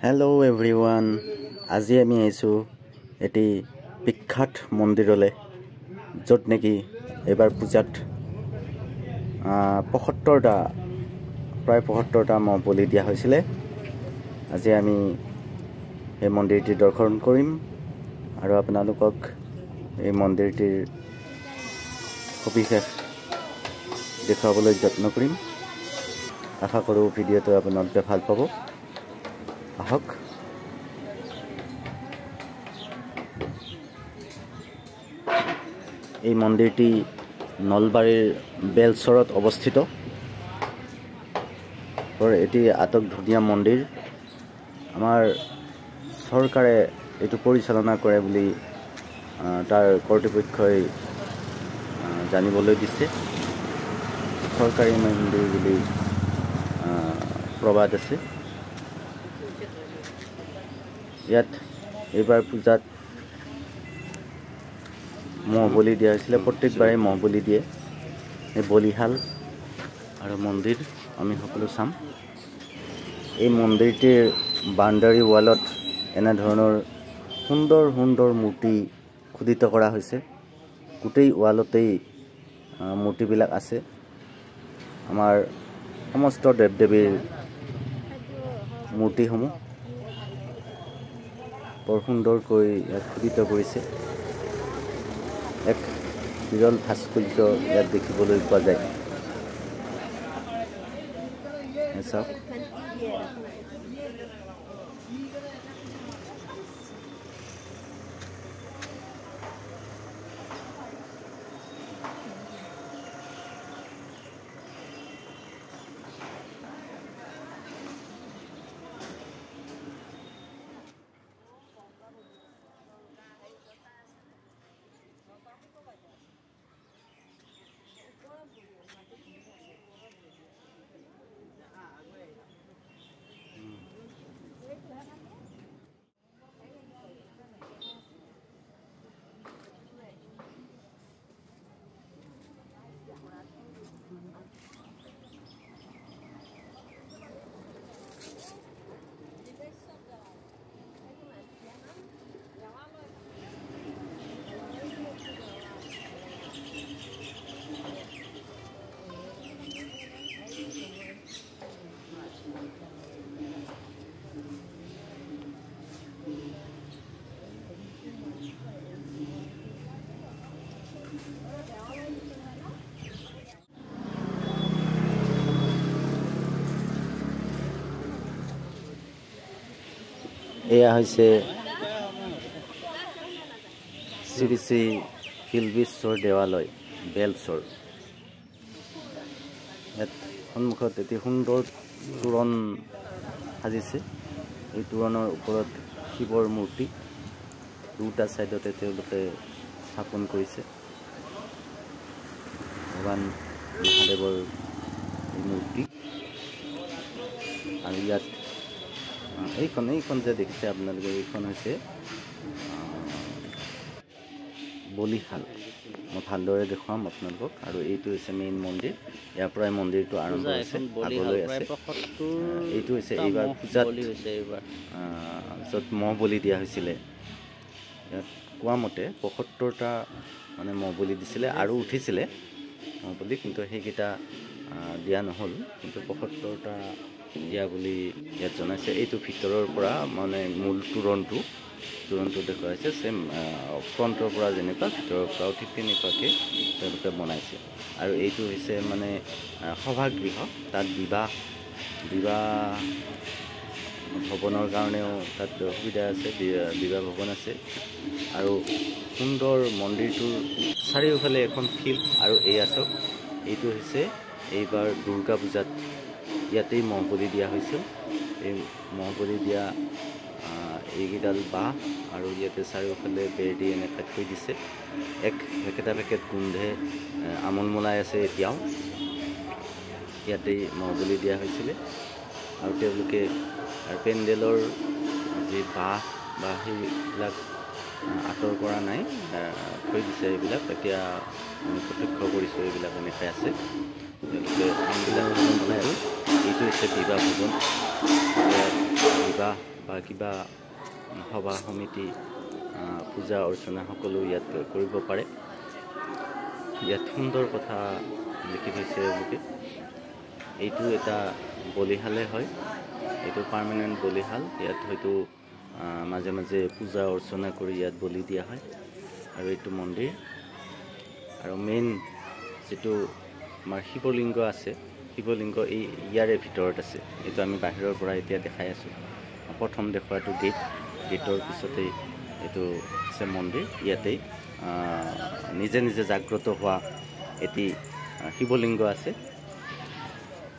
Hello' everyone, আজি আমি আহিছোঁ এটি বিখ্যাত মন্দিৰলৈ, য'ত নেকি এইবাৰ পূজাত ৭৫টা, প্ৰায় ৭৫টা মহ বলি দিয়া হৈছিলে। আজি আমি এই মন্দিৰটি দৰ্শন কৰিম আৰু আপোনালোকক এই মন্দিৰটিৰ সবিশেষ দেখুৱাবলৈ যত্ন কৰিম। আশা কৰোঁ ভিডিঅ'টো আপোনালোকে ভাল পাব। আহক। এই মন্দিৰটি নলবাৰীৰ বেলচৰত অৱস্থিত। এটি আটক ধুনীয়া মন্দিৰ। আমাৰ চৰকাৰে এইটো পৰিচালনা কৰে বুলি তাৰ কৰ্তৃপক্ষই জানিবলৈ দিছে। চৰকাৰী মন্দিৰ বুলি প্ৰবাদ আছে। ইয়াত এইবাৰ পূজাত মহ বলি দিয়া হৈছিলে। প্ৰত্যেকবাৰেই মহ বলি দিয়ে। এই বলিশাল আৰু মন্দিৰ আমি সকলো চাম। এই মন্দিৰটিৰ বাউণ্ডাৰী ৱালত এনেধৰণৰ সুন্দৰ সুন্দৰ মূৰ্তি খোদিত কৰা হৈছে। গোটেই ৱালতেই মূৰ্তিবিলাক আছে। আমাৰ সমস্ত দেৱ দেৱীৰ মূৰ্তিসমূহ বৰ সুন্দৰকৈ ইয়াত খোদিত কৰিছে। এক বিৰল ভাস্কৰ্য ইয়াত দেখিবলৈ পোৱা যায়। চাওক, এয়া হৈছে শ্ৰী শ্ৰী শিলবেশ্বৰ দেৱালয়, বেলচৰ। ইয়াত সন্মুখত এটি সুন্দৰ তোৰণ সাজিছে। এই তোৰণৰ ওপৰত শিৱৰ মূৰ্তি দুটা ছাইডতে তেওঁলোকে স্থাপন কৰিছে। ভগৱান মহাদেৱৰ এই মূৰ্তি। আৰু ইয়াত এইখন যে দেখিছে আপোনালোকে, এইখন হৈছে বলিশাল। মই ভালদৰে দেখুৱাম আপোনালোকক। আৰু এইটো হৈছে মেইন মন্দিৰ। ইয়াৰ পৰাই মন্দিৰটো আৰম্ভ হৈছে, আগলৈ আছে। এইটো হৈছে এইবাৰ পূজাত য'ত মহ বলি দিয়া হৈছিলে। ইয়াত কোৱা মতে ৭৫টা মানে মহ বলি দিছিলে আৰু উঠিছিলে মহ বলি, কিন্তু সেইকেইটা দিয়া নহ'ল। কিন্তু ৭৫টা দিয়া বুলি ইয়াত জনাইছে। এইটো ভিতৰৰ পৰা মানে মূল তোৰণটো দেখুৱাইছে। ছেম ফ্ৰণ্টৰ পৰা যেনেকুৱা, ভিতৰৰ পৰাও ঠিক তেনেকুৱাকৈ তেওঁলোকে বনাইছে। আৰু এইটো হৈছে মানে সভাগৃহ। তাত বিবাহ ভৱনৰ কাৰণেও তাত সুবিধা আছে, বিবাহ ভৱন আছে। আৰু সুন্দৰ মন্দিৰটোৰ চাৰিওফালে এখন ফিল্ড। আৰু এয়া চাওক, এইটো হৈছে এইবাৰ দুৰ্গা পূজাত ইয়াতেই মহ বলি দিয়া হৈছিল। এই মহ বলি দিয়া এইকেইডাল বাঁহ আৰু ইয়াতে চাৰিওফালে বেৰ দি এনেকৈ থৈ দিছে। এক ভেকেটা ভেকেট গোন্ধে আমোলমোলাই আছে এতিয়াও। ইয়াতেই মহ বলি দিয়া হৈছিলে। আৰু তেওঁলোকে পেণ্ডেলৰ যি বাঁহ বা সেইবিলাক আঁতৰ কৰা নাই, থৈ দিছে এইবিলাক। এতিয়া আমি প্ৰত্যক্ষ কৰিছোঁ এইবিলাক এনেকৈ আছে। তেওঁলোকে কামবিলাক বনাই। এইটো হৈছে বিবাহ ভৱন। বিবাহ বা কিবা সভা সমিতি, পূজা অৰ্চনা সকলো ইয়াত কৰিব পাৰে। ইয়াত সুন্দৰ কথা লিখি থৈছে এওঁলোকে। এইটো এটা বলিশালে হয়, এইটো পাৰ্মানেণ্ট বলিশাল। ইয়াত হয়তো মাজে মাজে পূজা অৰ্চনা কৰি ইয়াত বলি দিয়া হয়। আৰু এইটো মন্দিৰ আৰু মেইন যিটো আমাৰ শিৱলিংগ আছে, শিৱলিংগ এই ইয়াৰে ভিতৰত আছে। এইটো আমি বাহিৰৰ পৰা এতিয়া দেখাই আছোঁ। প্ৰথম দেখুৱাটো গেট, গেটৰ পিছতেই এইটো আছে মন্দিৰ। ইয়াতেই নিজে নিজে জাগ্ৰত হোৱা এটি শিৱলিংগ আছে,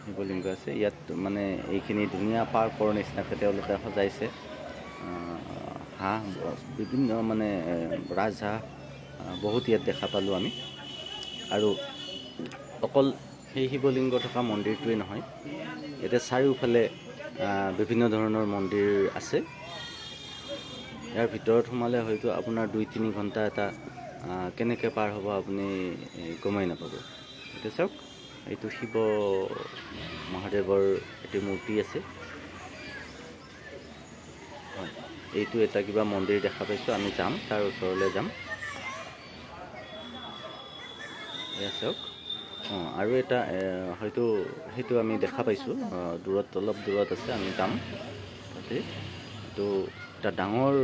শিৱলিংগ আছে ইয়াত। মানে এইখিনি ধুনীয়া পাৰ্কৰ নিচিনাকৈ তেওঁলোকে সজাইছে। হাঁহ, বিভিন্ন মানে ৰাজহাঁহ বহুত ইয়াত দেখা পালোঁ আমি। আৰু অকল সেই শিৱলিংগ থকা মন্দিৰটোৱে নহয়, ইয়াতে চাৰিওফালে বিভিন্ন ধৰণৰ মন্দিৰ আছে। ইয়াৰ ভিতৰত সোমালে হয়তো আপোনাৰ 2-3 ঘণ্টা এটা কেনেকৈ পাৰ হ'ব আপুনি গমেই নাপাব। এতিয়া চাওক, এইটো শিৱ মহাদেৱৰ এটি মূৰ্তি আছে। হয়, এইটো এটা কিবা মন্দিৰ দেখা পাইছোঁ, আমি যাম তাৰ ওচৰলৈ যাম। এয়া চাওক, অঁ, আৰু এটা হয়তো সেইটো আমি দেখা পাইছোঁ দূৰত, অলপ দূৰত আছে, আমি যাম তাতে। এইটো এটা ডাঙৰ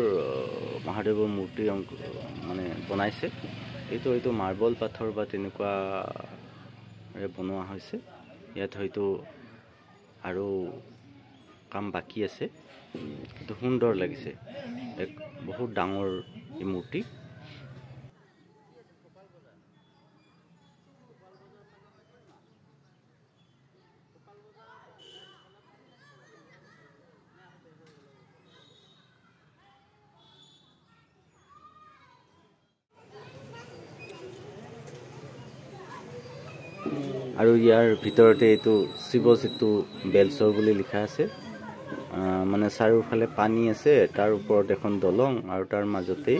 মহাদেৱৰ মূৰ্তি অংক মানে বনাইছে। এইটো হয়তো মাৰ্বল পাথৰ বা তেনেকুৱাৰে বনোৱা হৈছে। ইয়াত হয়তো আৰু কাম বাকী আছে, কিন্তু সুন্দৰ লাগিছে, এক বহুত ডাঙৰ এই মূৰ্তি। আৰু ইয়াৰ ভিতৰতে এইটো শিৱ সেতু বেলচৰ বুলি লিখা আছে। মানে চাৰিওফালে পানী আছে, তাৰ ওপৰত এখন দলং আৰু তাৰ মাজতেই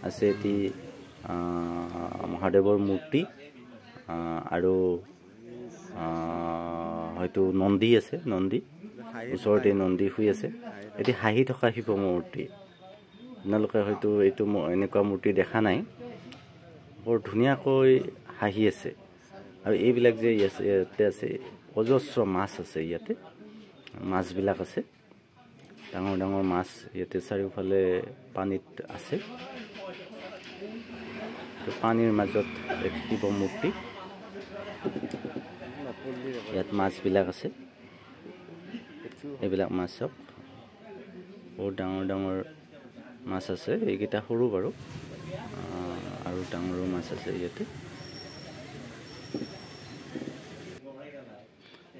আছে এটি মহাদেৱৰ মূৰ্তি আৰু হয়তো নন্দী আছে, নন্দী ওচৰতে নন্দী শুই আছে। এটি হাঁহি থকা শিৱ মূৰ্তি। আপোনালোকে হয়তো এইটো এনেকুৱা মূৰ্তি দেখা নাই, বৰ ধুনীয়াকৈ হাঁহি আছে। আৰু এইবিলাক যে ইয়াতে আছে, অজস্ৰ মাছ আছে ইয়াতে, মাছবিলাক আছে, ডাঙৰ ডাঙৰ মাছ ইয়াতে চাৰিওফালে পানীত আছে। পানীৰ মাজত এক শিৱ মূৰ্তি, ইয়াত মাছবিলাক আছে। এইবিলাক মাছ চাওক, বহুত ডাঙৰ ডাঙৰ মাছ আছে। এইকেইটা সৰু বাৰু, আৰু ডাঙৰো মাছ আছে ইয়াতে।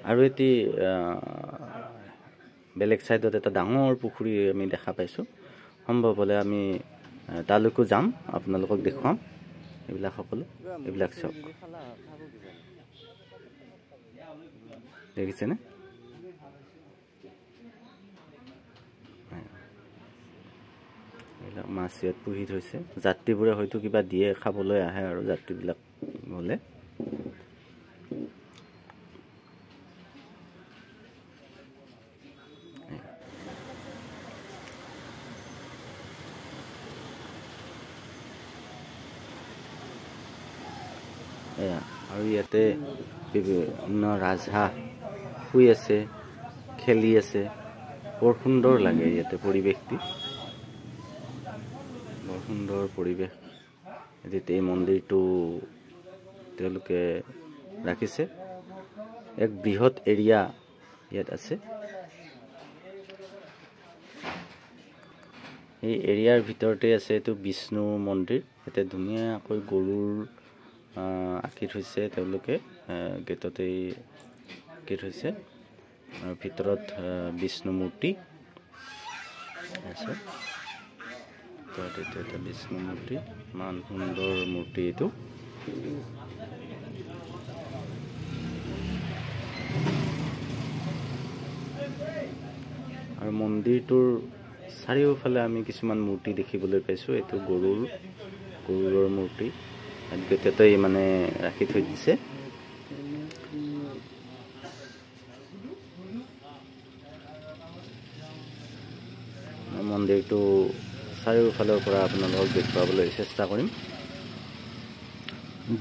আৰু এটি বেলেগ ছাইডত এটা ডাঙৰ পুখুৰী আমি দেখা পাইছোঁ। সম্ভৱ হ'লে আমি তালৈকো যাম, আপোনালোকক দেখুৱাম এইবিলাক সকলো। এইবিলাক চাওক, দেখিছেনে? এইবিলাক মাছ ইয়াত পুহি থৈছে। যাত্ৰীবোৰে হয়তো কিবা দিয়ে, খাবলৈ আহে আৰু যাত্ৰীবিলাক গ'লে। এয়া আৰু ইয়াতে বিভিন্ন ৰাজহাঁহ শুই আছে, খেলি আছে, বৰ সুন্দৰ লাগে ইয়াতে পৰিৱেশটি, বৰ সুন্দৰ পৰিৱেশ। এই মন্দিৰটো তেওঁলোকে ৰাখিছে, এক বৃহৎ এৰিয়া ইয়াত আছে। এই এৰিয়াৰ ভিতৰতে আছে এইটো বিষ্ণু মন্দিৰ। ইয়াতে ধুনীয়াকৈ গৰুৰ আঁকি থৈছে তেওঁলোকে, গেটতেই আঁকি থৈছে। আৰু ভিতৰত বিষ্ণু মূৰ্তি আছে, ভিতৰত এইটো এটা বিষ্ণু মূৰ্তি, ইমান সুন্দৰ মূৰ্তি এইটো। আৰু মন্দিৰটোৰ চাৰিওফালে আমি কিছুমান মূৰ্তি দেখিবলৈ পাইছোঁ। এইটো গৰুৰৰ মূৰ্তি গেটতেই মানে ৰাখি থৈ দিছে। মন্দিৰটো চাৰিওফালৰ পৰা আপোনালোকক দেখুৱাবলৈ চেষ্টা কৰিম।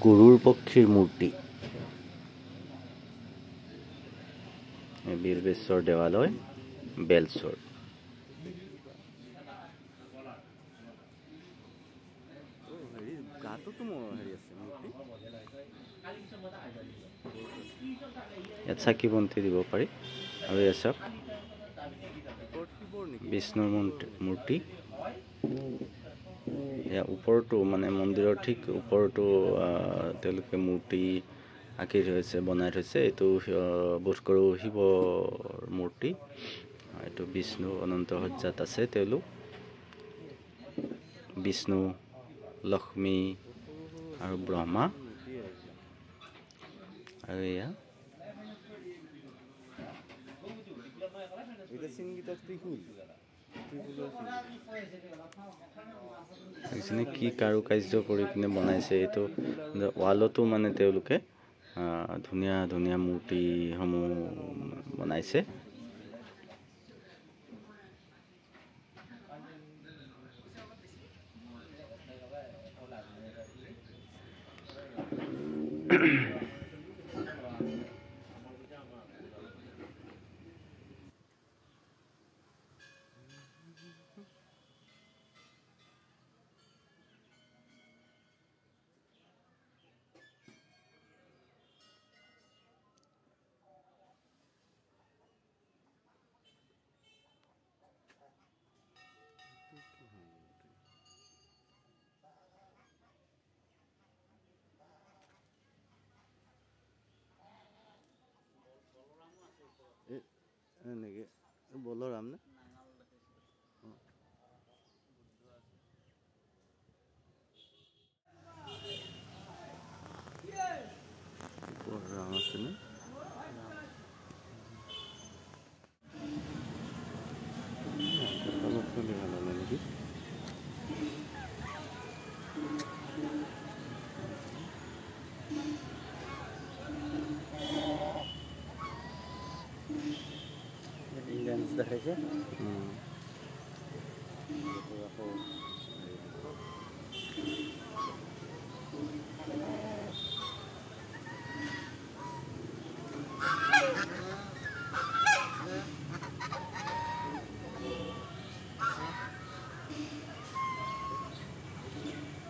গৰুৰ পক্ষীৰ মূৰ্তি, বিল্বেশ্বৰ দেৱালয়, বেলচৰ। ইয়াত চাকি বন্তি দিব পাৰি। আৰু এয়া চাওক বিষ্ণুৰ মূৰ্তি। এয়া ওপৰতো মানে মন্দিৰৰ ঠিক ওপৰতো তেওঁলোকে মূৰ্তি আঁকি থৈছে, বনাই থৈছে। এইটো বোধ কৰোঁ শিৱৰ মূৰ্তি, এইটো বিষ্ণু অনন্ত সজ্জাত আছে তেওঁলোক। বিষ্ণু, লক্ষ্মী আৰু ব্ৰহ্মা। আৰু এয়া দেখিছেনে কি কাৰুকাৰ্য কৰি কিনে বনাইছে। এইটো ৱালতো মানে তেওঁলোকে ধুনীয়া ধুনীয়া মূৰ্তিসমূহ বনাইছে। এনেকে বলৰাম নে? ৰাম আছে নে? নেকি? দেখাইছে।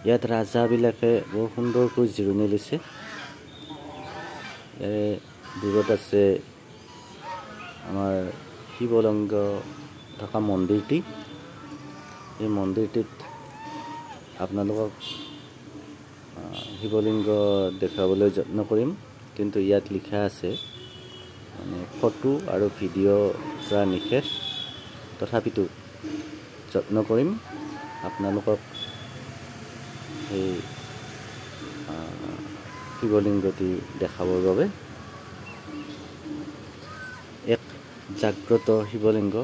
ইয়াত ৰাজাবিলাকে বৰ সুন্দৰকৈ জিৰণি লৈছে। ইয়াৰে দূৰত আছে আমাৰ শিৱলিংগ থকা মন্দিৰটি। এই মন্দিৰটিত আপোনালোকক শিৱলিংগ দেখুৱাবলৈ যত্ন কৰিম, কিন্তু ইয়াত লিখা আছে মানে ফটো আৰু ভিডিঅ' কৰা নিষেধ। তথাপিতো যত্ন কৰিম আপোনালোকক এই শিৱলিংগটি দেখাবৰ বাবে। এক জাগ্ৰত শিৱলিংগ,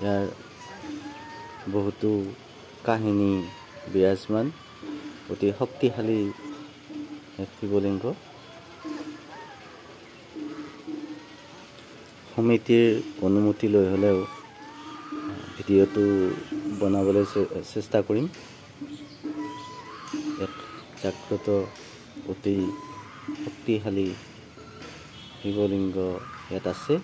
ইয়াৰ বহুতো কাহিনী বিৰাজমান, অতি শক্তিশালী এক শিৱলিংগ। সমিতিৰ অনুমতি লৈ হ'লেও ভিডিঅ'টো বনাবলৈ চেষ্টা কৰিম। এক জাগ্ৰত অতি শক্তিশালী শিৱলিংগ ইয়াত আছে।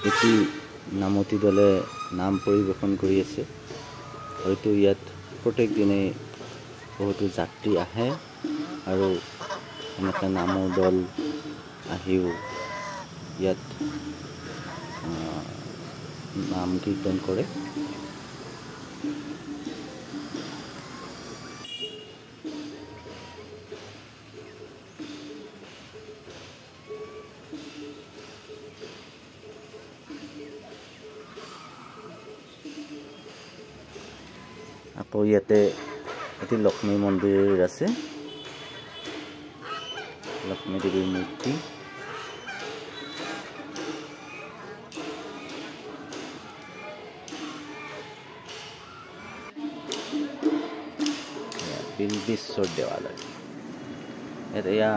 এটি নামতি দলে নাম পৰিৱেশন কৰি আছে। হয়তো ইয়াত প্ৰত্যেক দিনেই বহুতো যাত্ৰী আহে আৰু এনেকৈ নামৰ দল আহিও ইয়াত নাম কীৰ্তন কৰে। আকৌ ইয়াতে এটি লক্ষ্মী মন্দিৰ আছে, লক্ষ্মী দেৱীৰ মূৰ্তি। বিল্বেশ্বৰ দেৱালয়। ইয়াত এয়া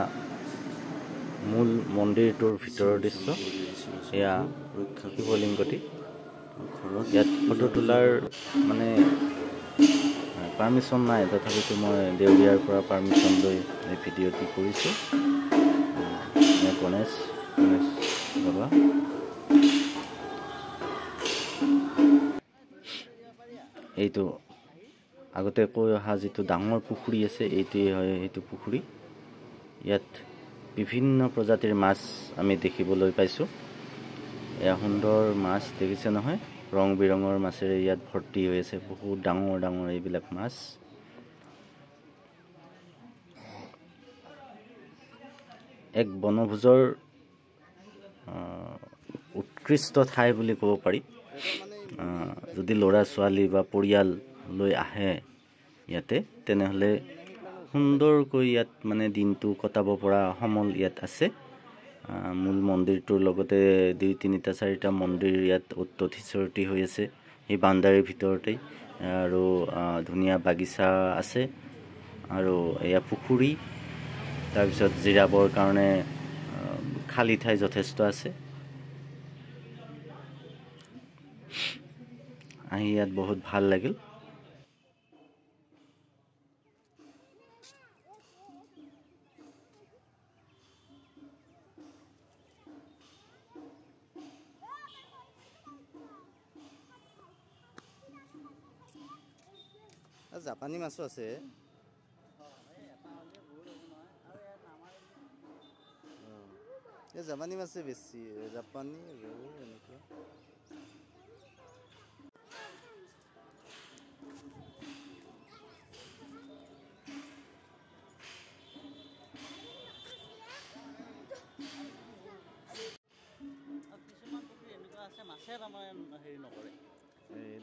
মূল মন্দিৰটোৰ ভিতৰৰ দৃশ্য। এয়া শিৱলিংগটি। ইয়াত ফটো তোলাৰ মানে পাৰ্মিশ্যন নাই, তথাপিতো মই দেউৰীয়াৰ পৰা পাৰ্মিশ্যন লৈ এই ভিডিঅ'টি কৰিছোঁ। গণেশ গণেশ বাবা। এইটো আগতে কৈ অহা যিটো ডাঙৰ পুখুৰী আছে, এইটোৱেই হয় সেইটো পুখুৰী। ইয়াত বিভিন্ন প্ৰজাতিৰ মাছ আমি দেখিবলৈ পাইছোঁ। এয়া সুন্দৰ মাছ দেখিছে নহয়, ৰং বিৰঙৰ মাছেৰে ইয়াত ভৰ্তি হৈ আছে। বহুত ডাঙৰ ডাঙৰ এইবিলাক মাছ। এক বনভোজৰ উৎকৃষ্ট ঠাই বুলি ক'ব পাৰি। যদি ল'ৰা ছোৱালী বা পৰিয়াল লৈ আহে ইয়াতে, তেনেহ'লে সুন্দৰকৈ ইয়াত মানে দিনটো কটাব পৰা সমল ইয়াত আছে। মূল মন্দিৰটোৰ লগতে 2 3টা 4টা মন্দিৰ ইয়াত অ'ত সিঁচৰতি হৈ আছে এই বাউণ্ডাৰীৰ ভিতৰতেই। আৰু ধুনীয়া বাগিচা আছে আৰু এয়া পুখুৰী। তাৰপিছত জিৰাবৰ কাৰণে খালী ঠাই যথেষ্ট আছে। আহি ইয়াত বহুত ভাল লাগিল। জাপানী মাছো আছে। এই জাপানী মাছে বেছি, জাপানী ৰৌ এনেকুৱা।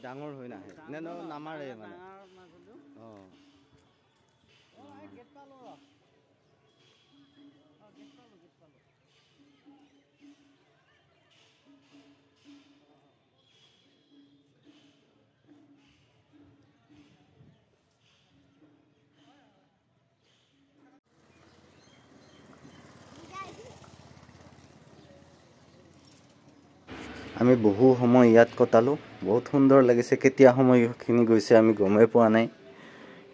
ডাঙৰ হৈ নাহে নে নামাৰে মানে। অঁ, আমি বহু সময় ইয়াত কটালোঁ, বহুত সুন্দৰ লাগিছে। কেতিয়া সময়খিনি গৈছে আমি গমেই পোৱা নাই,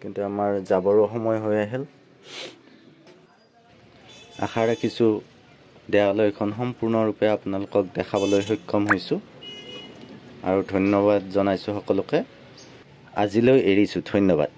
কিন্তু আমাৰ যাবৰো সময় হৈ আহিল। আশা ৰাখিছোঁ দেৱালয়খন সম্পূৰ্ণৰূপে আপোনালোকক দেখাবলৈ সক্ষম হৈছোঁ আৰু ধন্যবাদ জনাইছোঁ সকলোকে। আজিলৈ এৰিছোঁ, ধন্যবাদ।